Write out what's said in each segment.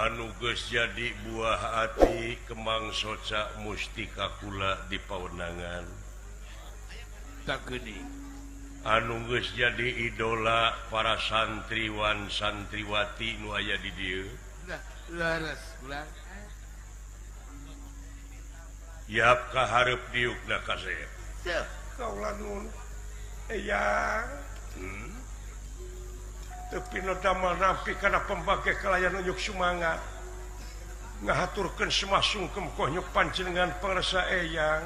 Anu geus jadi buah ati Kemang Soca Mustika kula di pawenangan. Anu geus jadi idola para santriwan santriwati nu aya di dieu. Yap kahareup diukna kasep. Kaula nuhun eyang. Teu pinodamal nampi kana pembage kalayan unjuk sumangat. Ngahaturkeun semasungkem konyuk panjenengan pangresa eyang.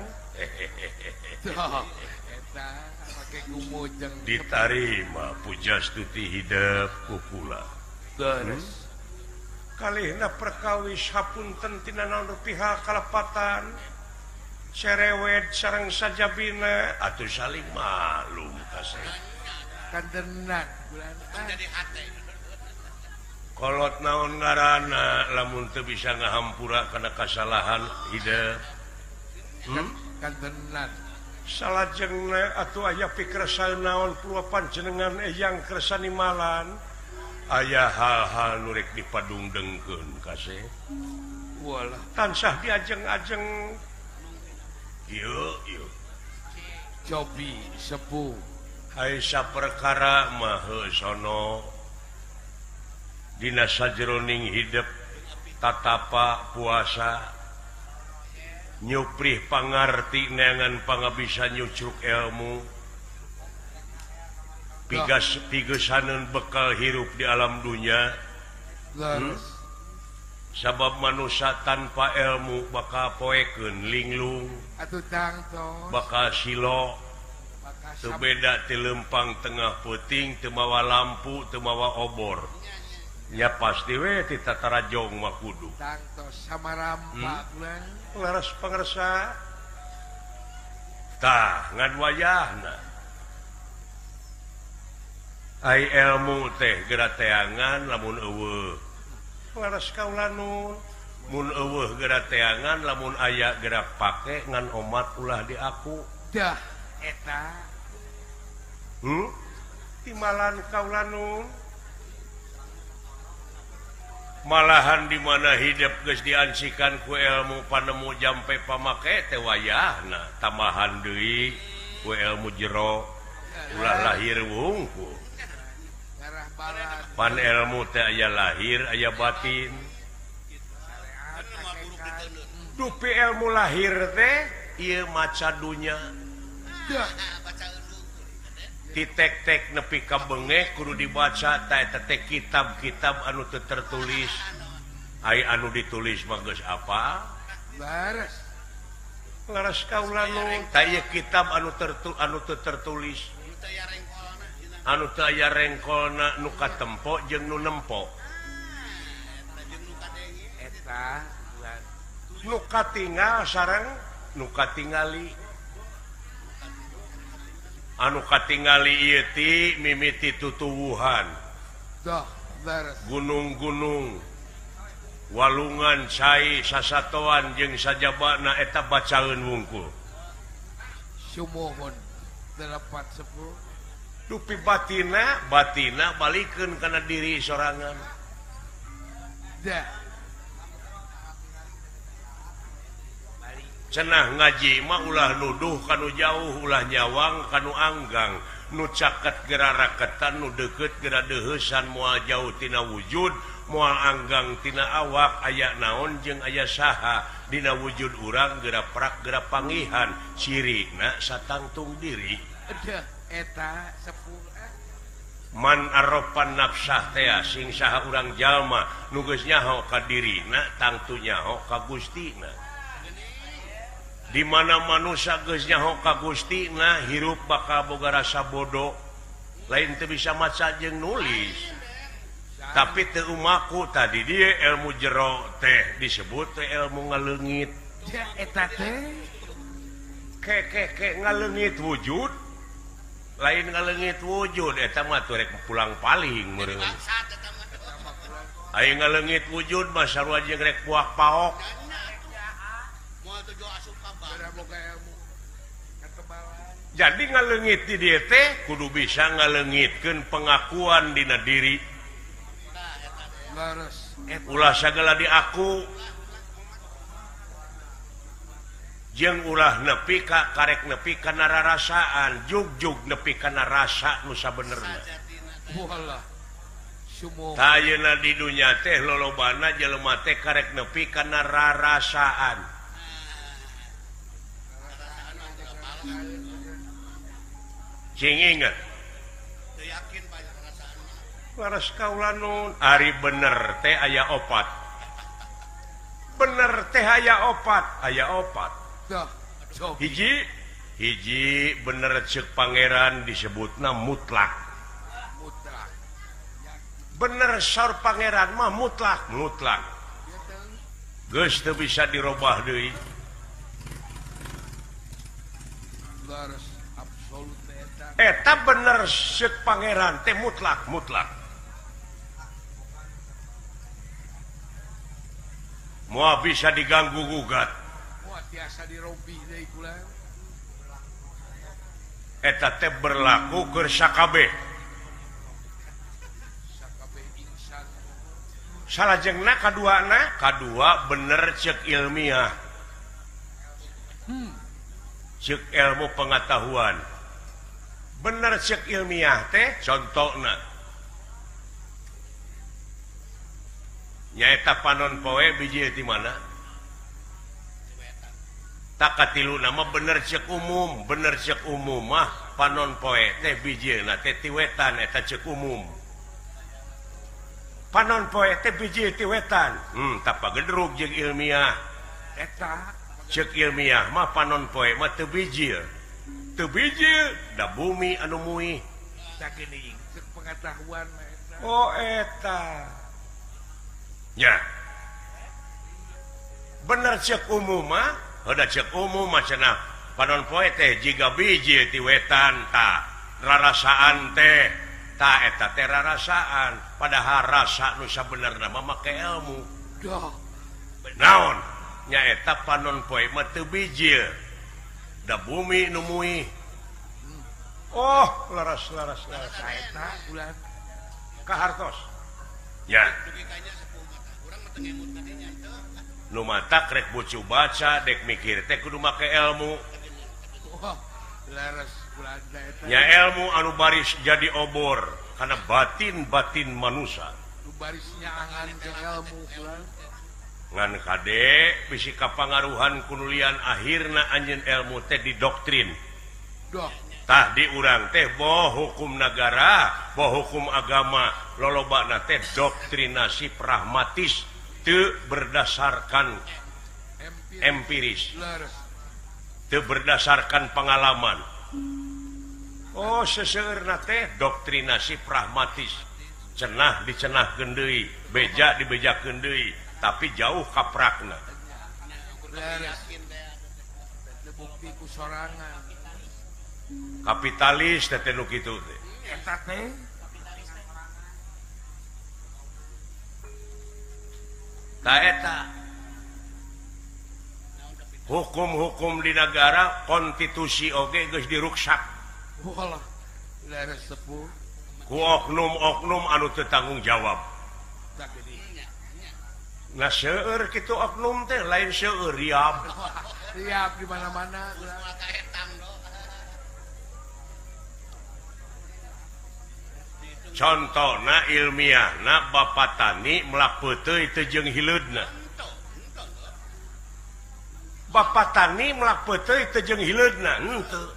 Ditarima pujastuti hidep ku kula. Kalihna perkawis hapunten tina naon pihak kalepatan. Cerewet sareng sajabina atuh saling maklum kasep. Kantenan kolot naon ngaranna lamun teu bisa ngahampura kana kasalahan hidep. Kantenan salajengna atuh aya pikersa naon pula panjenengan eyang kersa nimalan aya hal-hal nu rek dipadungdengkeun kasep. Walah tansah diajeng-ajeng ieu ieu cobi sepuh hai saperkara mah sono dina sajroning hidep tatapa puasa nyuprih pangarti neangan pangabisa nyucuk ilmu pigas pigesaneun bekal hirup di alam dunya. Sabab manusia tanpa ilmu bakal poekeun linglung bakal silo teu beda ti lempang tengah peuting teu mawa lampu teu mawa obor nya pasti we ti tatarajong mah kudu tangtos samarampa leres pangersa tah ngan wayahna ai ilmu teh geura teangan lamun eueuh leres kaula nun mun eueuh geura teangan lamun aya geura pake ngan omat ulah diaku dah eta timalan kaula nun malahan di mana hidup geus diancikan ku ilmu panemu jampe pamake teh wayahna tambahan deui ku ilmu jero ulah lahir wungkul pan ilmu teh aya lahir aya batin dupi ilmu lahir teh ieu maca dunya titek-tek nepi ka bengeh kudu dibaca ta eta teh kitab-kitab anu teu tertulis ai anu ditulis mah geus apa leres leres kaula nun ta ieu kitab anu anu teu tertulis anu teu aya rengkolna nu katempo jeung nu nempo eta nu katingal sareng nu katingali anu katingali ieu ti mimiti tutuwuhan gunung-gunung walungan cai sasatoan jeung sajabana eta bacaeun wungkul sumuhun 810 dupi batina batina balikeun kana diri sorangan dah cenah ngaji mah ulah nuduh kanu jauh ulah nyawang kanu anggang nu caket geura raketan nu deukeut geura deuheusan moal jauh tina wujud moal anggang tina awak aya naon jeung aya saha dina wujud urang geura prak geura pangihan cirina satangtung diri eta sepuh man aropan nafsah teh sing saha urang jalma nu geus nyaho ka dirina tangtu nyaho ka Gustina di mana manusia geus nyaho ka Gustina hirup bakal boga rasa bodoh lain teu bisa maca jeung nulis tapi teu umaku tadi dia ilmu jero teh disebut teh ilmu ngaleungit eta teh ke ngaleungit wujud lain ngaleungit wujud eta mah teu rek pulang paling meureun aya ngaleungit wujud mah sarua jeung rek puak paok jadi ngaleungit di dieu teh kudu bisa ngaleungitkeun pengakuan dina diri. Ulah sagala diaku jeung ulah nepi ka karek nepi kana rarasaan jugjug nepi kana rasa nu sabenerna. Tah ayeuna di dunya teh lolobana jelema teh karek nepi kana rarasaan. Cing inget laras kaula nun ari bener teh aya opat. Bener teh aya opat, aya opat. Hiji hiji bener ceuk pangeran disebutna mutlak. Bener saur pangeran mah mutlak, mutlak. Geus teu bisa dirobah deui. Eta bener ceuk pangeran teh mutlak, mutlak. Moal bisa diganggu gugat. Moal tiasa dirobih deui kula. Eta teh berlaku keur sakabeh. Sakabeh insan. Salajengna kaduana, kadua bener ceuk ilmiah. Ceuk ilmu pengetahuan. Bener ceuk ilmiah teh contona nyaeta panon poe biji di mana? Tak katilu nama bener cek umum, bener cek umum mah panon poe teh bijina teh ti wetan eta cek umum. Panon poe teh biji ti wetan. Tapa gedrug jeung ilmiah. Eta cek ilmiah mah panon poe mah teu bijil. Teu bijil da bumi anu muih. Sakieu cek pengetahuan mah eta. Oh eta. Ya. Bener cek umum mah, heuda cek umum mah cenah panon poe teh jiga biji ti wetan ta rarasaan teh ta eta teh rarasaan padahal rasa nu sabenerna mah make ilmu. Naon? Nyaeta panon poe mah teu bijil. Da bumi nu muih. Oh, laras laras laras eta ulah kahartos. Ya. Nu matak rek bucu baca dek mikir teh kudu make ilmu. Nya ilmu anu baris jadi obor karena batin-batin manusia. Nu barisnya angan jeung ilmu ngan kade bisi kapangaruhan kunulian akhirna anjeun ilmu teh didoktrin. Tah di urang teh boh hukum negara, boh hukum agama, lolobana teh doktrinasi pragmatis teu berdasarkan empiris, teu berdasarkan pengalaman. Oh seseueurna teh doktrinasi pragmatis, cenah dicenahkeun deui, beja dibejakeun deui, tapi jauh kaprakna. Bukti ku sorangan. Kapitalis teh nu kitu teh. Eta teh ta eta hukum-hukum di negara konstitusi oge geus diruksak. Walah, leres sepuh. Ku oknum-oknum anu teu tanggung jawab. Nah seueur kitu oknum teh lain seueur riab. Riab di mana-mana. Contohna ilmiahna Bapak Tani melak peuteuy teu jeung hileudna. Bapak Tani melak peuteuy teu jeung hileudna henteu.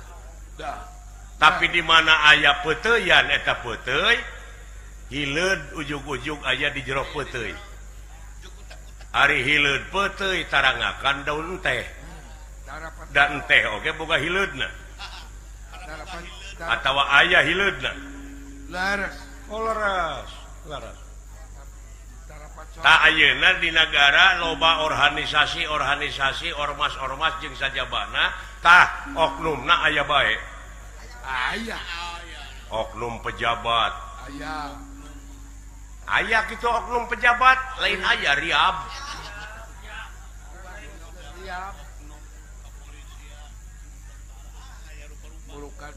Tapi di mana aya peuteuyan eta peuteuy hileud ujug-ujug aya di jero peuteuy. Ari hileud peuteuy tarangakan daun teh. Dan teh oge boga hileudna. Atawa aya hileudna. Laras. Oh laras, laras. Tak ayeuna di negara loba organisasi-organisasi, ormas-ormas jeung sajabana, tah oknumna aya bae. Aya. Oknum pejabat. Aya. Aya kitu oknum pejabat, lain aya riab. Riab. Burukan.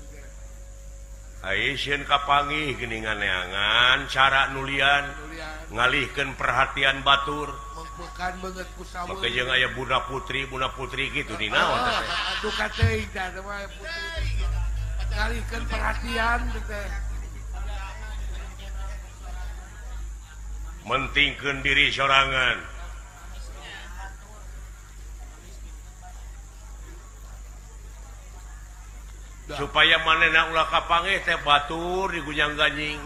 Aisyun kapanggih geuningan neangan cara nulian ngalihkeun perhatian batur. Maka jeung aya Bunda Putri gitu di naon teh. Duka teuing tah mah putri. Ngalihkeun perhatian teh. Mentingkeun diri sorangan. Supaya manehna ulah kapanggih teh batur digunyang-ganjing.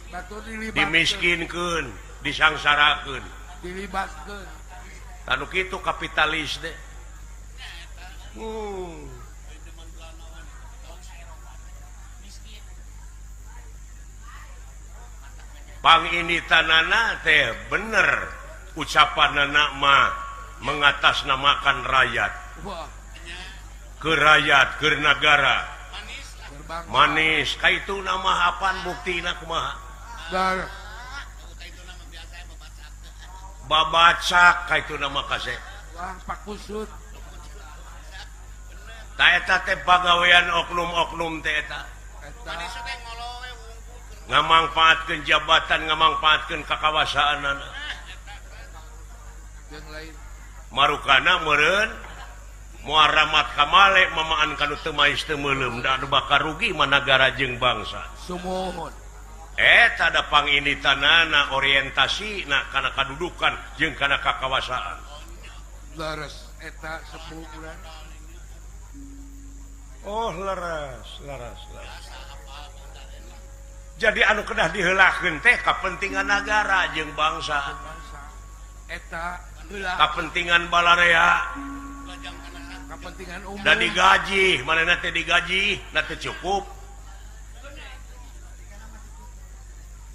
Batur dilibatkeun. Dimiskinkeun, disangsarakeun. Dilibatkeun. Tanu kitu kapitalis teh. Pang ini tanana teh bener ucapanana mah mengatasnamakan rakyat. Ke rakyat, ke negara. Manis, ka itu nama apaan buktina kumaha? Babacak ka itu nama kasep. Wah, Pak Kusut. Ta eta teh pagawean oknum-oknum teh eta. Ngamangpaatkeun jabatan, ngamangpaatkeun kakawasaanana. Marukana meureun moal ramat kamale mamaan kanu teu mais teu meuleum da anu bakal rugi mah nagara jeung bangsa. Sumuhun. Eta da panginitanana orientasina kana kadudukan jeung kana kakawasaan. Leres eta 10 bulan. Oh, leres, leres, leres. Jadi anu kedah diheulakeun teh kapentingan nagara jeung bangsa. Eta heula. Kapentingan balarea. Kepentingan umum. Dan digaji, manehna teh digaji, na teu cukup.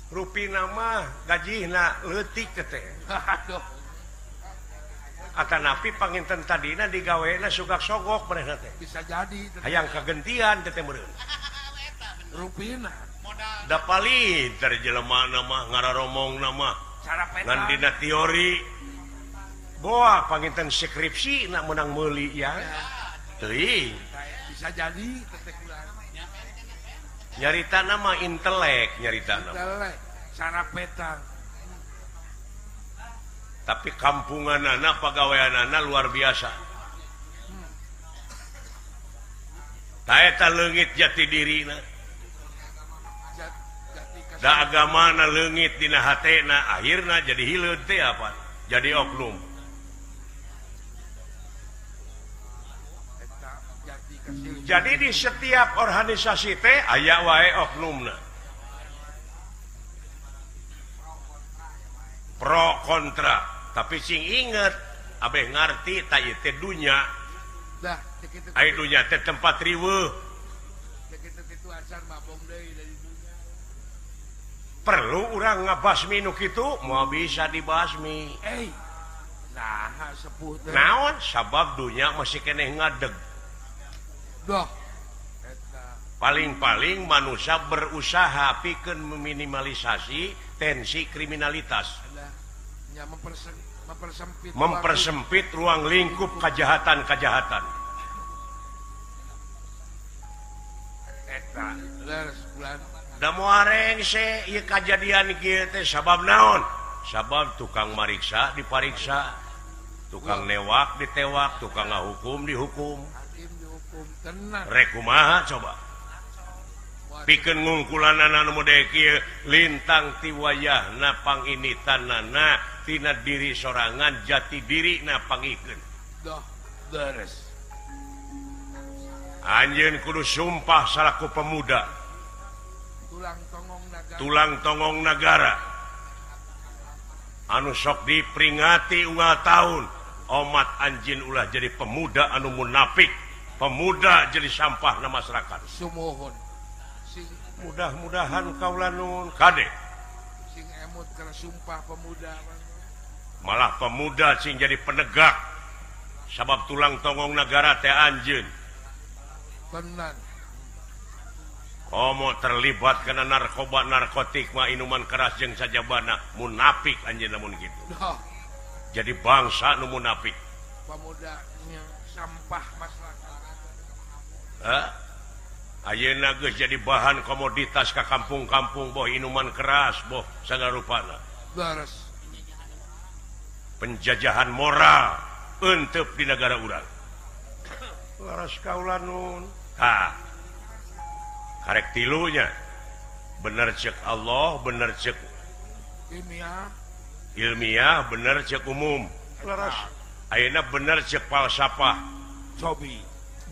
Rupina mah gajihna leutik teh. Aduh. Atanapi panginten tadina digawena sugak sogok manehna teh. Bisa jadi. Hayang kagentian teh meureun. Rupina. Da palinter jelema mah ngararomongna mah. Ngan dina teori boa panginten skripsi nak menang meuli ya. Teuing. Bisa jadi nyarita nama intelek, nyarita nama. Intelek, sarapetan. Tapi kampunganana pagaweanana luar biasa. Ta eta leungit jati dirina. Da agamana leungit dina hatena, akhirna jadi hileud teh apa? Jadi oknum. Jadi di setiap organisasi teh aya wae oknumna. Pro kontra, tapi sing inget abeh ngarti ta ieu teh dunya. Ai dunya teh tempat riweuh. Perlu urang ngabasmi nu kitu moal bisa dibasmi. Nah, sepuh teh. Naon sabab dunya masih keneh ngadeg. Paling-paling manusia berusaha pikeun meminimalisasi tensi kriminalitas. Mempersempit ruang lingkup kejahatan-kejahatan. Da moal rengse ieu kajadian kieu teh sabab naon? Sabab tukang mariksa dipariksa, tukang newak ditewak, tukang ngahukum dihukum. Rek kumaha coba pikeun ngungkulanana nu model kieu lintang ti wayahna panginitanana tina diri sorangan jati dirina pangikeun. Beres. Anjeun kudu sumpah salaku pemuda tulang tongong nagara anu sok diperingati unggal tahun omat anjeun ulah jadi pemuda anu munafik, pemuda jadi sampah na masyarakat. Sumuhun. Mudah-mudahan kaula nun kade sing emut kana sumpah pemuda. Malah pemuda sing jadi penegak sabab tulang tongong nagara teh anjeun. Tenan. Komo terlibat kana narkoba narkotik mah inuman keras jeung sajabana munafik anjeun lamun kitu. Jadi bangsa nu munafik. Pemuda sampah masyarakat. Ayeuna geus jadi bahan komoditas ka kampung-kampung boh inuman keras boh sagala rupana. Leres. Penjajahan moral eunteup di negara urang. Leres kaula nun. Tah. Karek tilunya. Bener cek Allah, bener cek ilmiah. Ilmiah bener cek umum. Leres. Ayeuna bener cek falsafah. Cobi.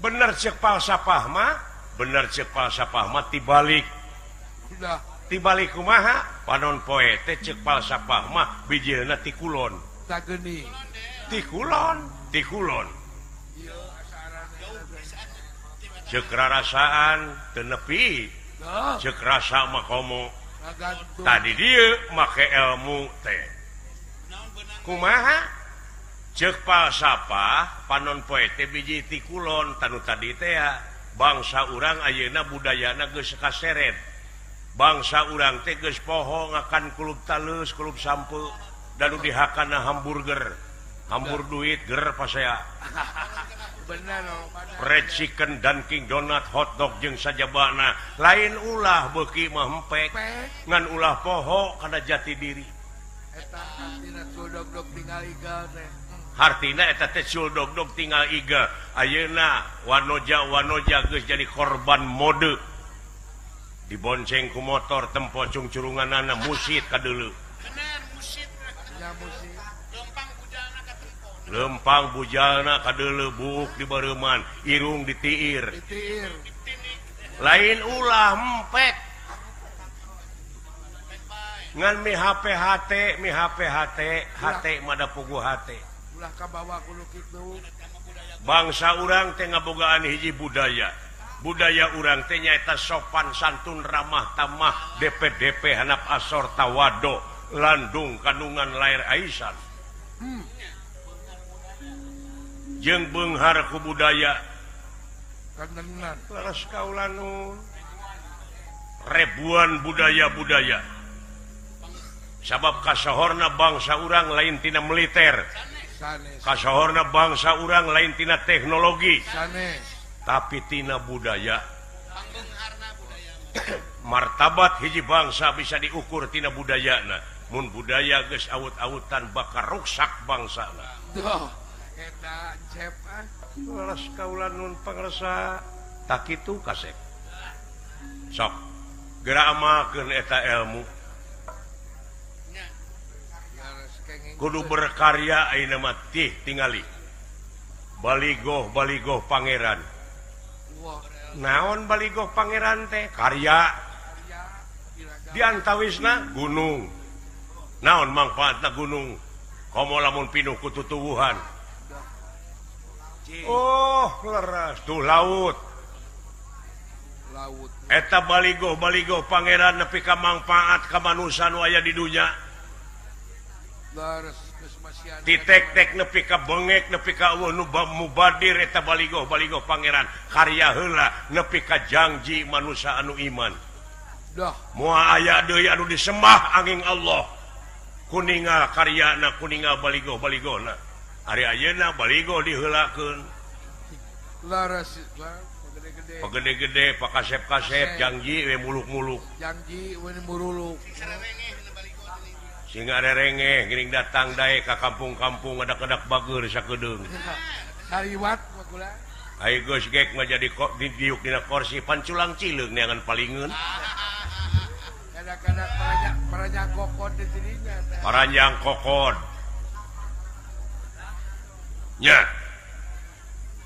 Bener cek falsafah mah, bener cek falsafah mah tibalik. Udah. Tibalik kumaha? Panon poe teh cek falsafah mah bijilna ti kulon. Tageni. Ti kulon, ti kulon. Cek rarasaan teu nepi. Cek rasa mah komo. Tadi dieu make ilmu teh. Kumaha? Cek falsafah panon poe teh biji ti kulon tanu tadi teh bangsa urang ayeuna budayana geus kaseret. Bangsa urang teh geus poho ngakan kulub talus, kulub sampe, dan dihakana hamburger. Hambur duit ger pasea. Red chicken, Dunkin Donut, hotdog jeung sajabana. Lain ulah beuki mah hempek, ngan ulah poho kana jati diri. Eta artina cul dog-dog tinggal igal teh. Hartina eta teh cul dog-dog tinggal igal. Ayeuna wanoja-wanoja geus jadi korban mode. Dibonceng ku motor tempo cungcurunganana musit ka deuleu. Bener musit. Ya musit. Lempang bujalna ka deuleu buuk di bareuman, irung ditiir. Ditiir. Lain ulah empek. Ngan mi HPHT, mi HPHT, HT mah da puguh HT. Ulah kabawa kudu kitu. Bangsa urang teh ngabogaan hiji budaya. Budaya urang teh nyaeta sopan santun ramah tamah DPDP hanap asor tawado landung kandungan lair aisan. Jeung beunghar ku budaya leres kaula nun. Ribuan budaya-budaya. Sabab kasohorna bangsa urang lain tina militer. Kasohorna bangsa urang lain tina teknologi. Tapi tina budaya. Martabat hiji bangsa bisa diukur tina budayana. Mun budaya geus awut-awutan bakal ruksak bangsana. Duh, eta cep ah. Leres kaula nun pangresa. Tak kitu kasep. Sok geura amalkeun eta ilmu. Kudu berkarya ayeuna mah tih tingali. Baligoh baligoh pangeran. Naon baligoh pangeran teh? Karya. Di antawisna gunung. Naon mangfaatna gunung? Komo lamun pinuh ku tutuwuhan. Oh, leres tuh laut. Laut. Eta baligoh baligoh pangeran nepi ka mangfaat ka manusa nu aya di dunya. Titek-tek nepi ka bengek nepi ka eueuh nu mubadir eta baligoh baligoh pangeran karya heula nepi ka jangji manusa anu iman. Dah. Moal aya deui anu disembah angin Allah. Kuningal karyana kuningal baligoh baligohna. Ari ayeuna baligoh diheulakeun. Leres gede-gede. Pagede-gede pakasep-kasep jangji we muluk-muluk. Jangji we muruluk. Sehingga rerengeh geuning datang dae ka kampung-kampung ngadak-ngadak bageur sakedeung. Sariwat mah kula. Ai geus gek mah jadi kok didiuk dina kursi panculang cileung neangan palingeun. Kadang-kadang paranjang kokod di sininya. Paranjang kokod. Nya.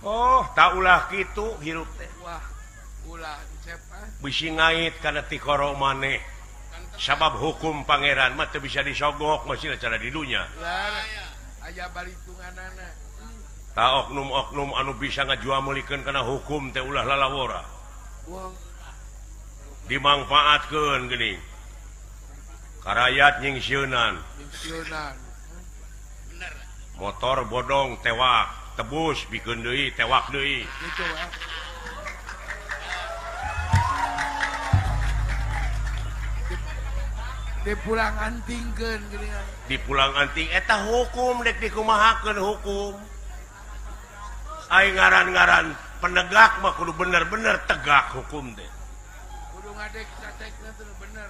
Oh, tak ulah kitu hirup teh. Wah, ulah cep ah. Bisi ngait kana tikoro maneh. Sabab hukum pangeran mah teu bisa disogok masih cara di dunya. Aya baritunganana. Ta oknum-oknum anu bisa ngajual meulikeun kana hukum teh ulah lalawora. Dimangfaatkeun geuning. Karayat nyingsieunan. Nyingsieunan. Motor bodong tewak, tebus bikeun deui tewak deui. Kitu ah. Dipulang antingkeun geuningan. Dipulang anting eta hukum dek dikumahakeun hukum. Ai ngaran-ngaran Penegak mah kudu bener-bener tegak hukum teh. Kudu ngadek satekna teh bener.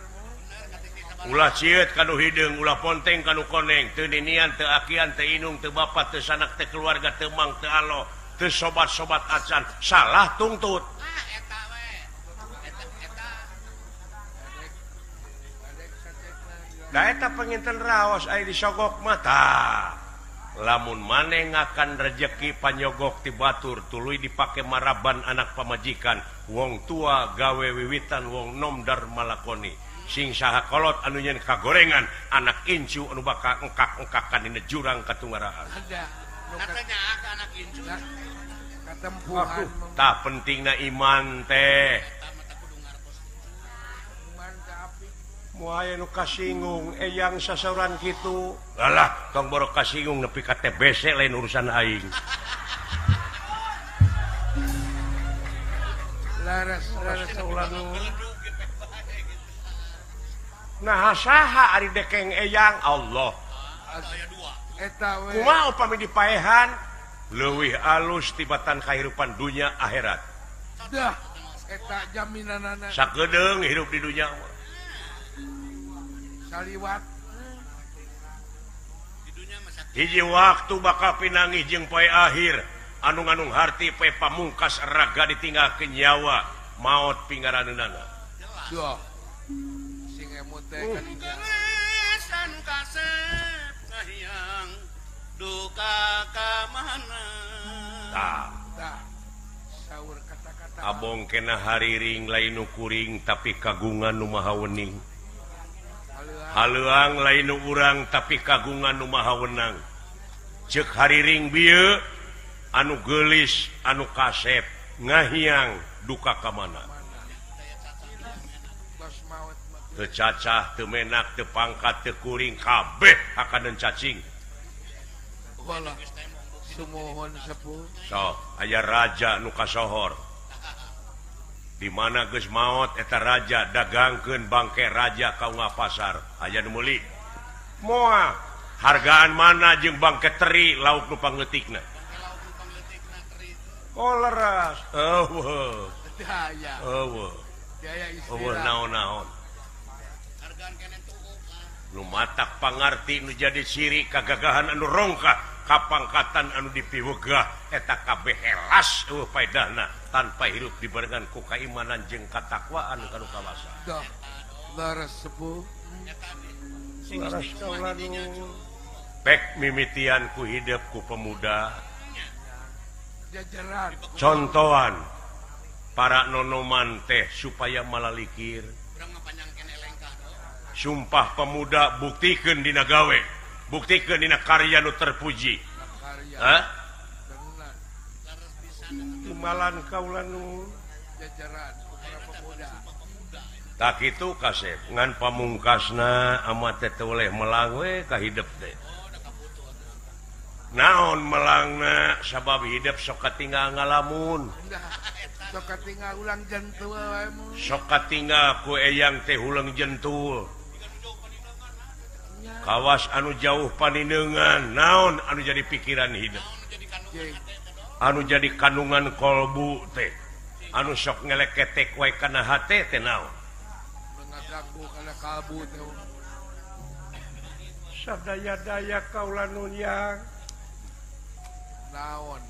Ulah cieut ka nu hideung, ulah ponteng ka nu koneng, teu ninian, teu akian, teu inung, teu bapak, teu sanak, teu keluarga, teu mang, teu alo, teu sobat-sobat acan, salah tungtut. Da eta panginten raos aya disogok mah tah. Lamun maneh ngakan rejeki panyogok ti batur tuluy dipake maraban anak pamajikan, wong tua gawe wiwitan wong nom darmalakoni. Sing saha kolot anu nyen kagorengan, anak incu anu bakal engkak-engkakan dina jurang katunggaraan. Katanya ka anak incu. Katempuhan. Tah pentingna iman teh. Moal nu kasinggung eyang sasauran kitu. Alah, tong boro kasinggung nepi ka TBC lain urusan aing. Laras laras ulah. Nah saha ari dekeng eyang Allah. Eta we. Kumaha upami dipaehan leuwih alus tibatan kahirupan dunya akhirat. Dah eta jaminanana. Sakedeung hirup di dunya mah. Saliwat. Hiji waktu bakal pinangi jeung poe akhir anu nganung harti poe pamungkas raga ditinggalkeun nyawa maot pingaraneunana. Duh. Sing emut teh kadinya. Anu kasep kahiyang duka ka mana. Tah. Tah. Saur kata-kata. Abong kena hariring lain nu kuring tapi kagungan nu maha wening. Haleuang lain nu urang tapi kagungan nu maha wenang. Ceuk hariring bieu anu geulis anu kasep ngahiang duka ka mana. Teu cacah, teu menak, teu pangkat, teu kuring kabeh akan cacing. Walah, sumuhun sepuh. So, aya raja nu kasohor. Di mana geus maot eta raja dagangkeun bangke raja ka ungah pasar. Aya nu meuli. Moal hargaan mana jeung bangke teri lauk nu pangleutikna. Oh leras. Eueuh. Daya. Eueuh. Daya istilah. Eueuh naon-naon. Nu matak pangarti nu jadi ciri kagagahan anu rongkah kapangkatan anu dipiwegah eta kabeh helas eueuh paedahna tanpa hirup dibarengan ku kaimanan jeung katakwaan ka nu kawasa. Dah leres sepuh. Leres kaula nu pek mimitian ku hidup ku pemuda. Jajaran. Contohan para nonoman teh supaya malalikir. Sumpah pemuda buktikeun dina gawe, buktikeun dina karya nu terpuji. Hah? Timalan kaula nu jajaran para pemuda. Tak kitu kasep ngan pamungkasna amat teh teu oleh melang we ka hidep teh. Naon melangna sabab hidep sok katinggal ngalamun. Sok katinggal ulang jentul wae mu. Sok katinggal ku eyang teh ulang jentul. Kawas anu jauh paninengan naon anu jadi pikiran hidup, anu jadi kandungan kolbu teh, anu sok ngeleketek wae kana hate teh naon. Ngaganggu kana kalbu teh. Sadaya-daya kaula nu yang naon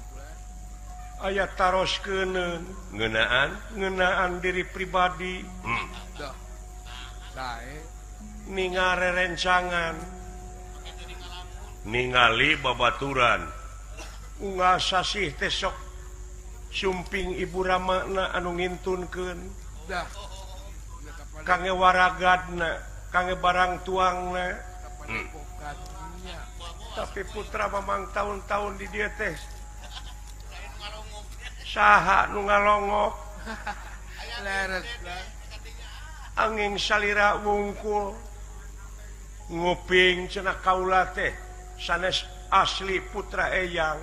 aya taroskeun ngeunaan ngeunaan diri pribadi. Dah. Sae ningare rencangan ningali babaturan unggal sasih teh sok sumping ibu ramana anu ngintunkeun dah kangge waragadna kangge barang tuangna. Tapi putra mamang tahun-tahun di dieu teh saha nu ngalongok. Leres angin salira wungkul nguping cenah kaula teh sanes asli putra eyang.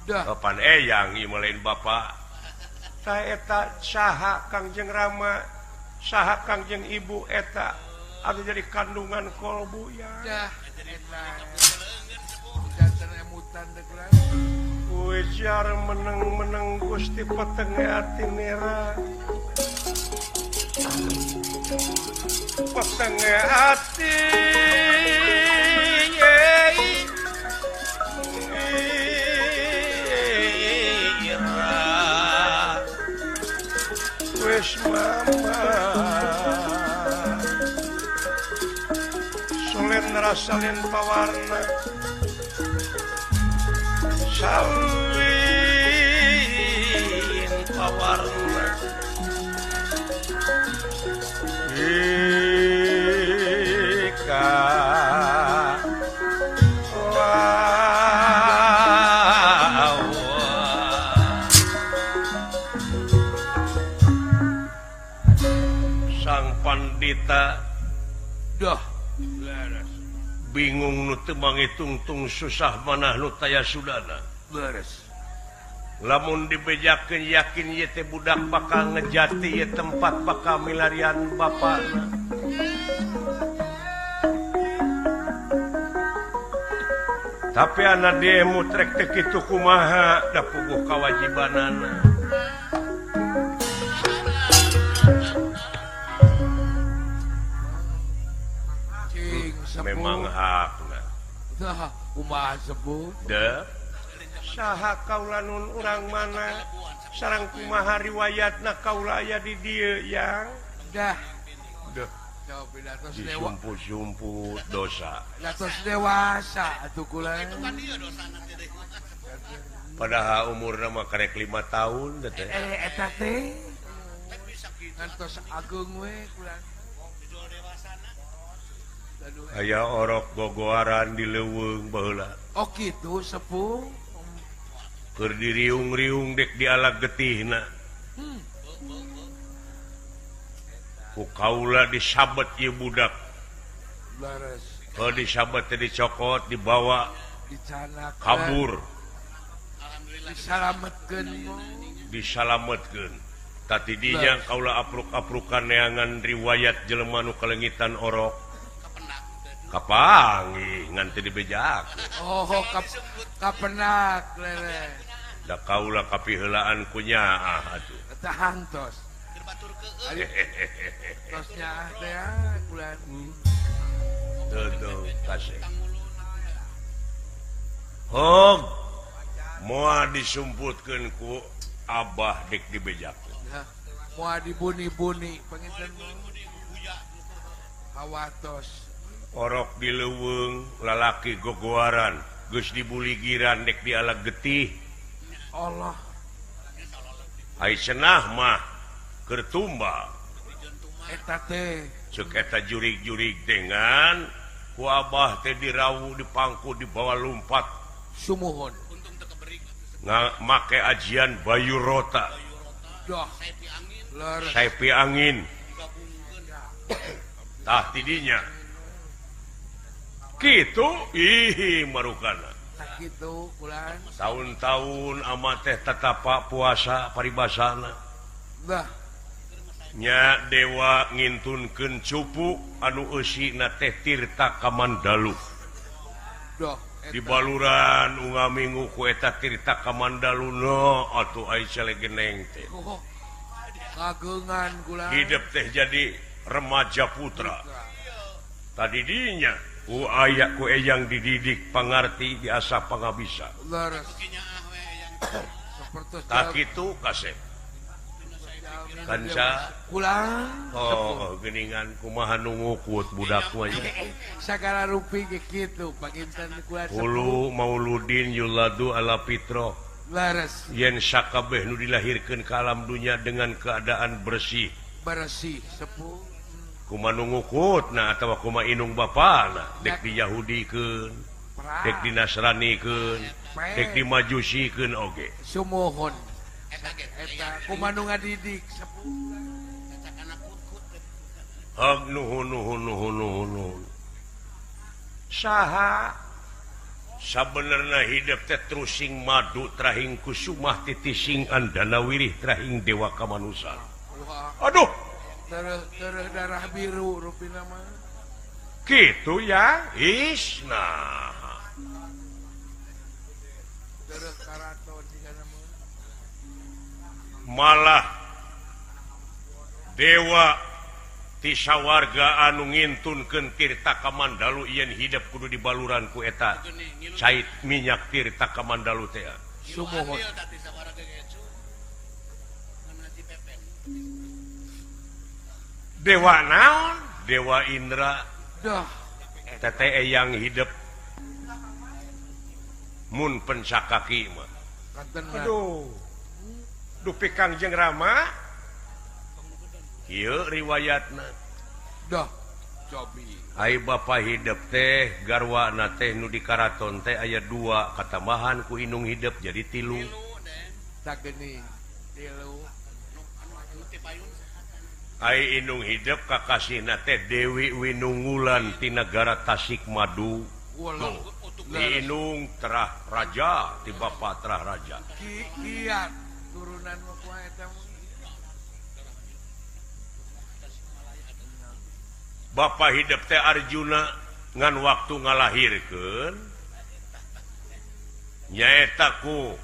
Dah kapan eyang ieu mah lain bapa. Tah eta saha Kangjeng Rama, saha Kangjeng Ibu eta anu jadi kandungan kolbu ya. Dah eta janten emutan deuk. Kuy Kejar meneng-meneng Gusti petenge ati nera petenge ati ira wis mama solen rasalin pawarna salin pawarna ika sang pandita dah bingung nu teu mangitungtung susah manah nu taya sudana. Beres. Lamun dibejakeun yakin ieu teh budak bakal ngejati ieu tempat bakal milarian bapana. Tapi anak dia mutrek teh kitu kumaha da puguh kawajibanana. Memang hakna. Tah kumaha sepuh? Deuh. Saha kaula nun urang mana sareng kumaha riwayatna kaula aya di dieu yang dah. Deuh. Disumput-sumput dosa. Tos dewasa atuh kula. Padahal umurna mah karek 5 tahun teh. Eta teh. Ngantos ageung we kula. Aya orok gogoaran di leuweung baheula. Oh kitu sepuh. Keur diriung-riung dek dialag getihna. Ku kaula disabet ieu budak. Leres. Kalau disabet teh dicokot dibawa dicanak kabur. Alhamdulillah disalametkeun. Disalametkeun. Tadi dinya kaula apruk-aprukan neangan riwayat jelema nu kalengitan orok. Kapanggih ngan teu dibejak. Oh, kapenak lele. Da kaula kapiheulaan ku nyaah atuh. Eta hantos. Tos nyaah teh kula. Teu kasih. Hog moal disumputkeun ku abah dek dibejakeun. Moal dibuni-buni panginten. Hawatos. Orok di leuweung lalaki gogoaran geus dibuligiran dek dialag getih. Allah. Ai cenah mah keur tumbal. Eta teh ceuk eta jurig-jurig dengan ku abah teh dirawu dipangku dibawa lumpat. Sumuhun. Untung teu keberik. Make ajian Bayu Rota. Dah. Saipi angin. Tah tidinya. Gitu ih marukana. Kitu kulan. Tahun-tahun ama teh tatapa puasa paribasana. Bah. Nya dewa ngintunkeun cupu anu eusina teh Tirta Kamandalu. Duh, di baluran unga minggu ku eta Tirta Kamandalu no atuh ai celegeneng teh. Oh, kageungan kula. Hidup teh jadi remaja putra. Tadi dinya ku aya ku eyang dididik pangarti diasah pangabisa. Tak kitu kasep. Kanca kula. Oh, geuningan kumaha nu ngukut budak mah. Sagala rupi ge kitu panginten kula. Hulu mauludin yuladu ala fitrah. Leres. Yen sakabeh nu dilahirkeun ka alam dunya dengan keadaan bersih. Bersih sepuh. Kuma nu ngukutna atawa kuma inung bapana dek di Yahudikeun, dek di Nasranikeun, dek di Majusikeun oge. Sumuhun. Eta kuma nu ngadidik sepuh. Hag nuhun nuhun nuhun nuhun nuhun. Saha sabenerna hidup teh trusing madu trahing kusumah titising andana wirih trahing dewa kamanusan. Aduh. Tereh darah biru rupina mah. Kitu ya, is nah. Tereh karaton. Malah dewa ti sawarga anu ngintunkeun Tirta Kamandalu yen hidup kudu dibaluran ku eta cai minyak Tirta Kamandalu teh. Sumuhun. Dewa naon? Dewa Indra. Dah. Teteh yang hidup mun pensakaki mah. Aduh. Dupi Kangjeng Rama ieu riwayatna. Dah. Cobi. Ai bapa hidup teh garwana teh nu di karaton teh aya 2 katambahan ku indung hidup jadi 3. Sageuni 3. Ai indung hidup kakasihna teh Dewi Winungulan ti nagara Tasikmadu. Indung terah raja ti bapa terah raja. Kiat turunan mah kumaha eta. Bapa hidup teh Arjuna ngan waktu ngalahirkeun nyaeta ku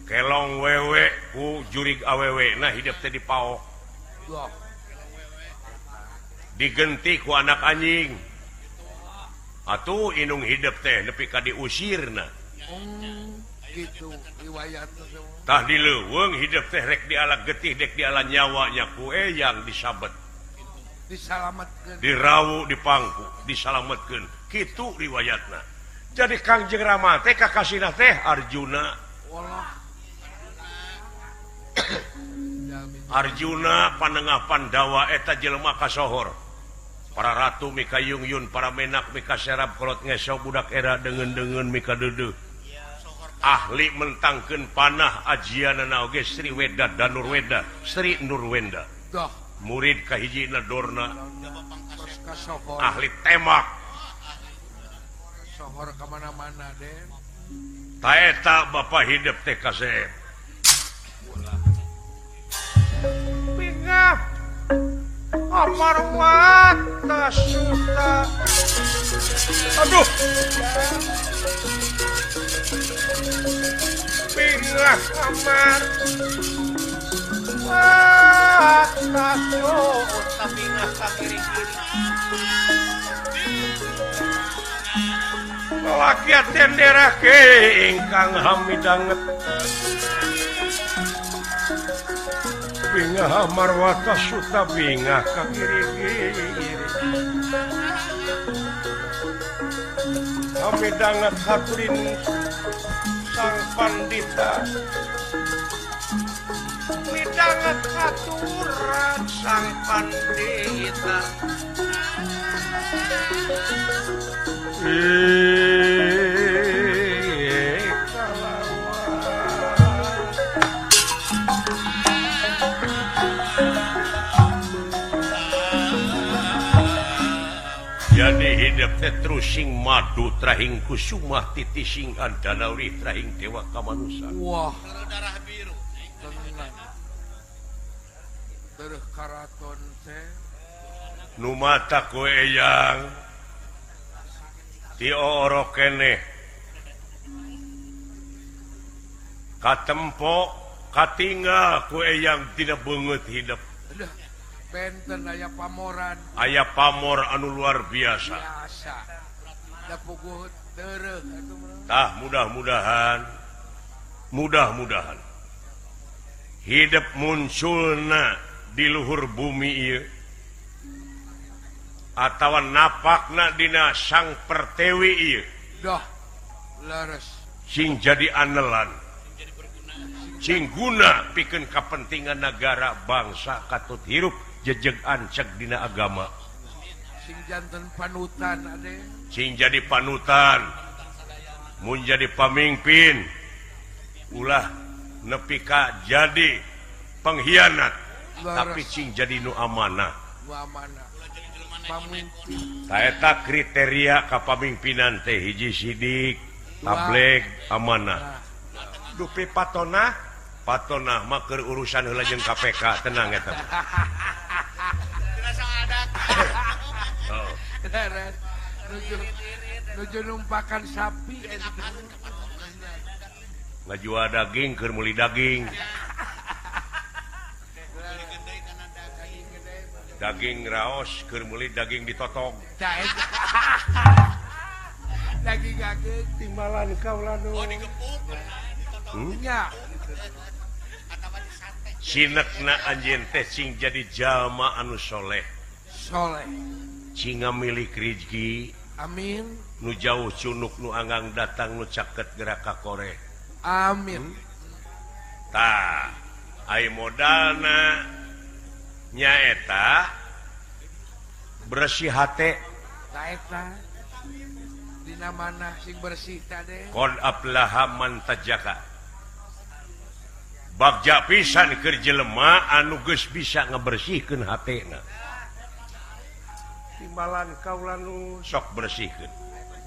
kelong wewe ku jurig awewe nah hidup teh dipaok. Digenti ku anak anjing. Atuh indung hidup teh nepi ka diusirna. Gitu riwayatna. Tah dileuweung hidup teh rek diala getih dek diala nyawa nya ku eyang disabet. Disalametkeun. Dirawu dipangku, disalametkeun. Kitu riwayatna. Jadi Kangjeng Rama teh kakasihna teh Arjuna. Walah. Arjuna panengah Pandawa eta jelema kasohor. Para ratu mika yung-yun, para menak mika serap kolot ngeso budak era dengen-dengen mika deudeuh. Ahli mentangkeun panah ajianana oge Sri Weda Danurweda, Sri Nurwenda. Dah. Murid kahijina Dorna. Ahli tembak. Sohor ka mana-mana den. Ta eta bapa hidup teh kasep. Bingah Amarwata Suta. Aduh. Bingah Amar Wata Suta bingah ka kiri-kiri. Rakyat tenderake ingkang hamidanget. Bingah Amarwata Suta bingah ka kiri-kiri. Hamidanget haturin sang pandita. Midanget haturan sang pandita. Jadi hidup teh terusing madu trahing kusumah titising andanauri trahing dewa kamanusa. Wah, darah biru. Terus karaton teh nu mata ku eyang ti orok keneh katempo katinggal ku eyang tidak beungeut hidup. Benten aya pamoran. Aya pamor anu luar biasa. Biasa. Da puguh tereuh atuh. Tah mudah-mudahan hidup munculna di luhur bumi ieu atawa napakna dina sang pertewi ieu. Dah leres. Sing jadi anelan. Sing guna pikeun kapentingan negara bangsa katut hirup jejeg anceg dina agama. Sing janten panutan ade. Sing jadi panutan. Mun jadi pamimpin ulah nepi ka jadi pengkhianat, tapi sing jadi nu amanah. Nu amanah. Pamimpin. Ta eta kriteria kapamimpinan teh hiji sidik, tableg, amanah. Dupi patonah, patonah mah keur urusan heula jeung KPK, tenang eta. Oh. Nuju numpakan sapi. Ngajual daging keur meuli daging. Daging raos keur meuli daging ditotong. Daging ageng timbalan kaula nu. Oh digepuk ditotong. Nya. Sinekna anjeun teh cing jadi jalma anu soleh. Soleh. Cing ngamilik rezeki. Amin. Nu jauh cunuk nu anggang datang nu caket gerak ka koreh. Amin. Tah, ai modalna nyaeta bersih hate. Ta eta dina mana sing bersih tade? Qad aflaha man tajaka. Bagja pisan keur jelema anu geus bisa ngabersihkeun hatena. Timbalan kaula nu sok bersihkeun.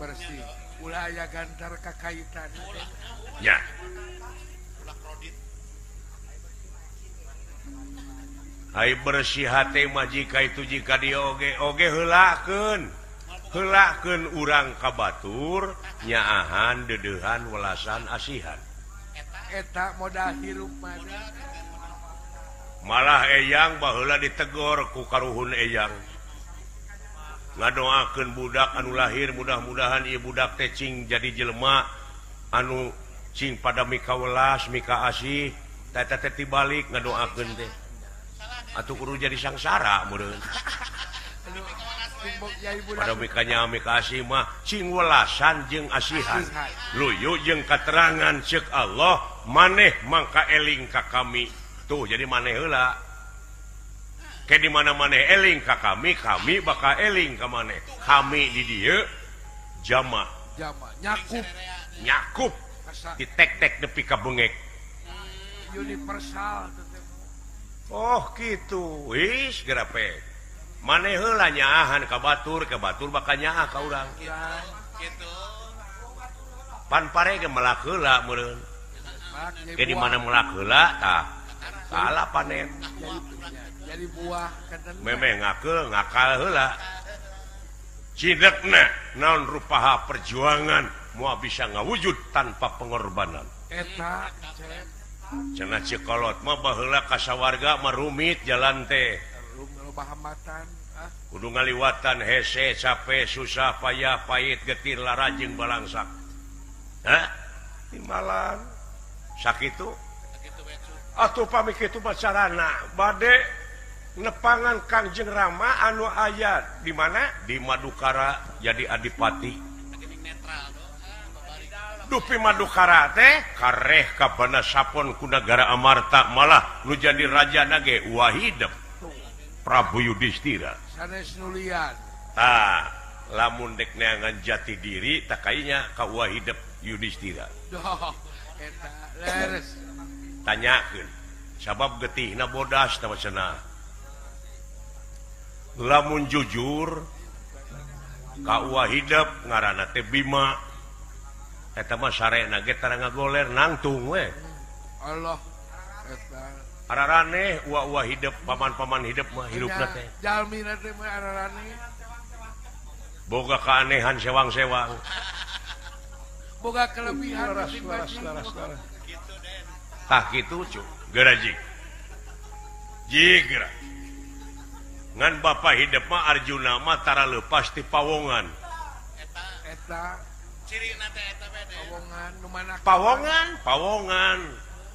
Bersih. Ulah aya gantar kakaitan. Ya. Ai bersih hate mah jika itu jika dia oge oge heulakeun. Heulakeun urang ka batur nyaahan deudeuhan welasan asihan. Eta modal hirup mah. Malah eyang baheula ditegor ku karuhun eyang. Ngadoakeun budak anu lahir mudah-mudahan ieu budak teh cing jadi jelema anu cing pada mika welas mika asih teh teh tibalik ngadoakeun teh atuh kudu jadi sangsara meureun. Pada mikanya mika asih mah cing welasan jeung asihan luyu jeung katerangan ceuk Allah maneh mangka eling ka kami tuh jadi maneh heula. Ke di mana maneh eling ka kami, kami bakal eling ka maneh. Kami di dieu jama. Jama nyakup. Nyakup. Ditek-tek nepi ka bengek. Universal. Oh kitu. Wis gerape. Maneh heula nyaahan ka batur bakal nyaah ka urang. Kitu. Pan pare ge melak heula meureun. Ke di mana melak heula tah. Salah panen. Jadi buah memeh ngakeul ngakal heula. Cidekna naon rupaha perjuangan moal bisa ngawujud tanpa pengorbanan. Eta cenah ceuk kolot mah baheula ka sawarga mah rumit jalan teh. Loba hambatan. Kudu ngaliwatan hese capek susah payah pahit getir lara jeung balangsak. Hah? Timbalan sakitu? Atuh pami kitu bacarana bade nepangan Kangjeng Rama anu aya di mana? Di Madukara jadi adipati. Dupi Madukara teh kareh ka bana sapon ku nagara Amarta malah nu jadi rajana ge Wahidep Prabu Yudhistira. Sanes nulian. Tah, lamun dek neangan jati diri tak kayanya ka Wahidep Yudhistira. Doh, eta leres. Tanyakeun sabab getihna bodas tah cenah. Lamun jujur ka Wahidep ngaranna teh Bima eta mah sarena ge tara ngagoler nangtung we. Allah eta araraneh wa hidep paman-paman hidep mah hirupna teh jalmina teh mah araraneh boga keanehan sewang-sewang boga kelebihan laras-laras tah kitu cu geura jig jigra ngan bapa hidup mah Arjuna mah tara leupas ti pawongan. Eta cirina teh eta bede. Pawongan nu mana? Pawongan, pawongan.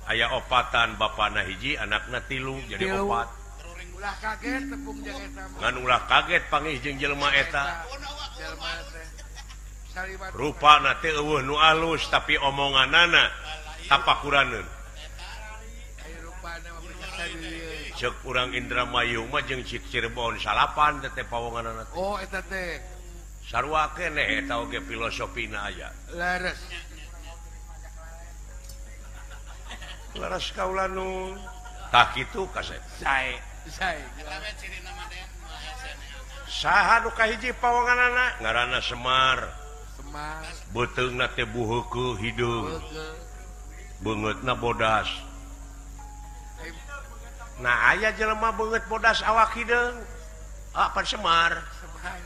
Aya opatan bapana hiji, anakna tilu jadi tilu. Opat. Ulah kaget tepung jeung eta. Ngan ulah kaget pangih jeung jelema eta. Jelema teh. Rupana teh eueuh nu alus tapi omonganana tapakuraneun. Cek urang Indramayu mah jeung cik Cirebon salapan teh teh pawonganana teh. Oh eta teh. Sarua keneh eta oge filosofina aya. Leres. Leres kaula nu. Tah kitu kasep. Sae, sae. Saha nu kahiji pawonganana? Ngaranna Semar. Semar. Beuteungna teh buheukeun hideung. Beungeutna bodas. Nah aya jelema beungeut bodas awak hideung. Ah pan Semar. Semar.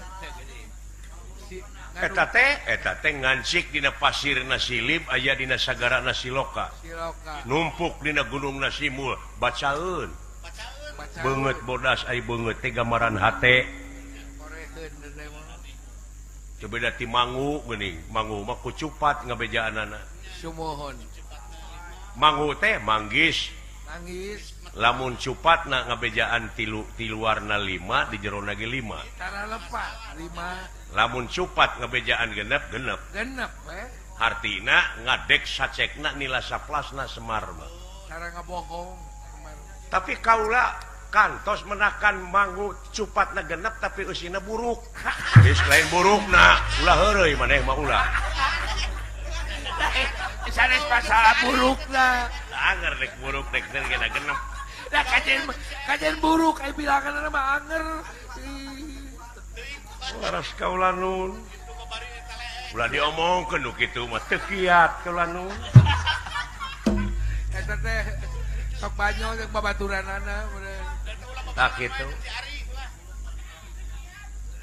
Si Eta teh ngancik dina pasir nasilib aya dina sagara nasiloka. Numpuk dina gunung nasimul bacaeun. Beungeut bodas ai beungeut teh gambaran hate. Coba da ti mangu geuning, mangu mah ku cupat ngabejaanana. Sumuhun. Mangu teh manggis. Manggis. Lamun cupatna ngabejaan ti luarna 5 di jerona ge 5. Tara lepat 5. Lamun cupat ngabejaan genep genep. Genep we. Hartina ngadek sacekna nila saplasna Semar mah. Tara ngabohong. Tapi kaula kantos menakan manggu cupatna genep tapi eusina buruk. Geus lain burukna, ulah heureuy maneh mah ulah. Sanes masalah burukna. Anger rek buruk rek teh genep. Lah kajen buruk ai bilanganna mah anger. Laras kaula nun. Ulah diomongkeun nu kitu mah teu kiat kaula nun. Eta teh sok banyol jeung babaturanana. Tah kitu.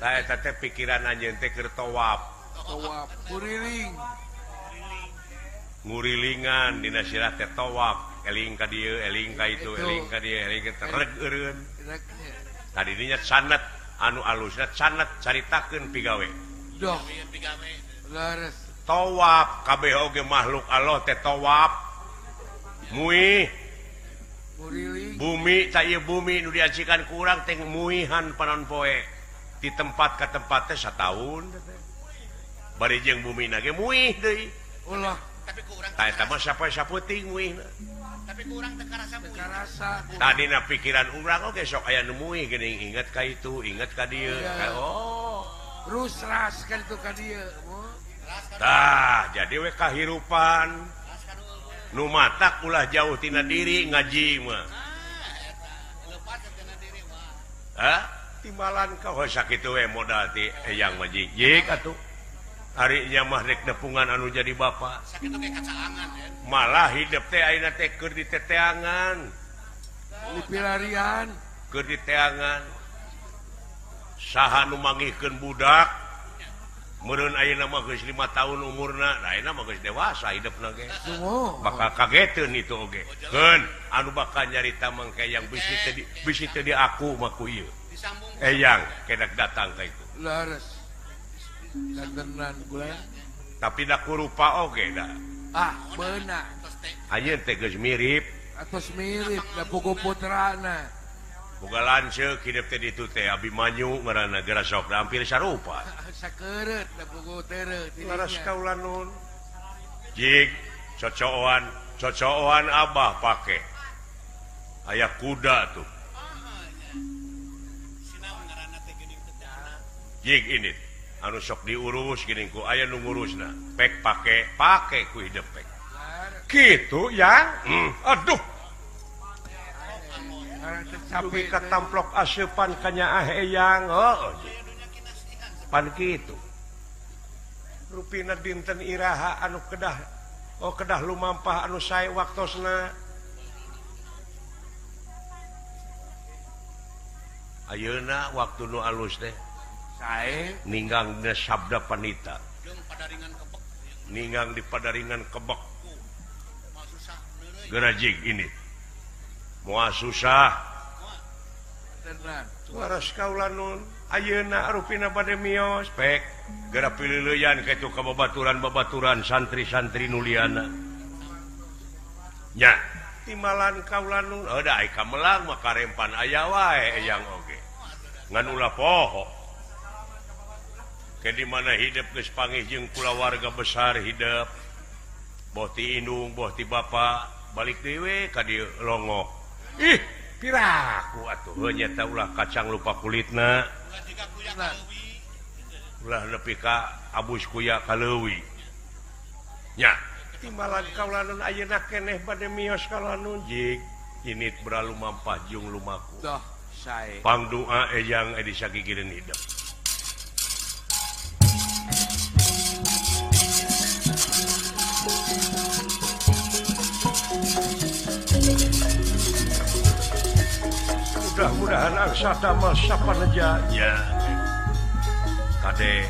Tah eta teh pikiran anjeun teh keur tawaf. Tawaf nguriling. Ngurilingan dina sirah teh tawaf. Eling ka dieu, eling ka itu, eling ka dieu, eling ka tereg eureun. Tadi dinya sanad anu alusna sanad caritakeun pigawe. Doh. Leres. Tawaf kabeh oge makhluk Allah teh tawaf. Muih. Bumi ta ieu bumi nu diajikan ku urang teh muihan panon poe. Di tempat ka tempat teh sataun teh. Bari jeung bumina ge muih deui. Ulah. Tapi ku urang tah eta mah sapoe-saputing muihna. Tapi ku urang teu karasa muih. Tadina pikiran urang oge sok aya nu muih geuning inget ka itu, inget ka dieu. Oh. Rusras ka ditu ka dieu. Tah, jadi we kahirupan nu matak ulah jauh tina diri ngaji mah. Hah? Timbalan ka heuh sakitu we modal ti eyang mah jik atuh. Ari nya mah rek nepungan anu jadi bapa. Sakitu ge kacaangan ya. Malah hidup teh ayeuna teh keur diteteangan. Dipilarian, keur diteangan. Saha nu mangihkeun budak? Meureun ayeuna mah geus 5 tahun umurna, nah ayeuna mah geus dewasa hidupna ge. Bakal kageteun itu oge. Keun anu bakal nyarita mangke yang bisi teu di aku mah ku ieu. Eyang kedak datang ka itu. Leres. Tapi da kurupa oge da. Ah, beuna. Anjeun teh geus mirip. Atos mirip da pugu putrana. Boga lanceuk hidup teh ditu teh Abimanyu ngaranna geura sok da hampir sarupa. Sakeureut da pugu tereu. Laras kaula nun. Jig cocoan, cocoan abah pake. Aya kuda tuh. Jig ini anu sok diurus geuning ku aya nu ngurusna. Pek pake, pake ku hidup pek. Kitu ya. Aduh. Dugi ka tamplok aseupan ka nyaah eyang. Heuh. Pan kitu. Rupina dinten iraha anu kedah oh kedah lumampah anu sae waktosna. Ayeuna waktu nu alus teh. Sae ninggang dina sabda panita. Ninggang di padaringan kebek. Geura jig ini. Moal susah. Waras kaula nun ayeuna rupina bade mios pek geura pilileuyan ka itu ka babaturan-babaturan santri-santri nu liana. Nya timbalan kaula nun heuh da ai kamelang mah karempan aya wae eyang oge. Ngan ulah poho. Ke di mana hidup geus pangih jeung kulawarga besar hidup. Boh ti indung, boh ti bapa, balik deui we ka dieu longok. Ih, piraku atuh heuh nyata ulah kacang lupa kulitna. Ulah nepi ka abus kuya ka leuwi. Nya, timbalan kaula nun ayeuna keneh bade mios kaula nun jig init beralumampah jeung lumaku. Doh, sae. Pangdoa eyang edi sagigireun hidup. Mudah-mudahan angsa damel sapaneja nya. Kade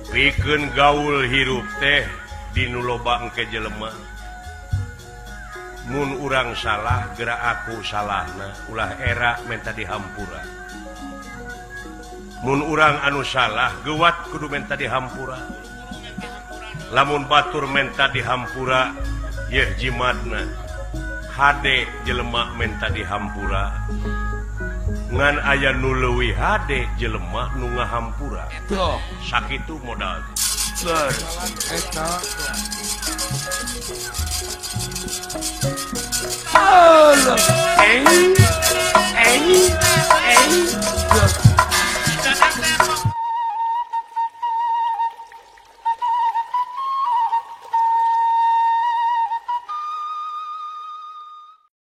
Pikeun gaul hirup teh dinu loba engke jelema. Mun urang salah gerak aku salahna ulah era menta dihampura. Mun urang anu salah gewat kudu menta dihampura. Lamun batur menta dihampura yeuh jimatna. Hade jelema menta dihampura. Ngan aya nu leuwih hade jelema nu ngahampura. Sakitu modal. Eta.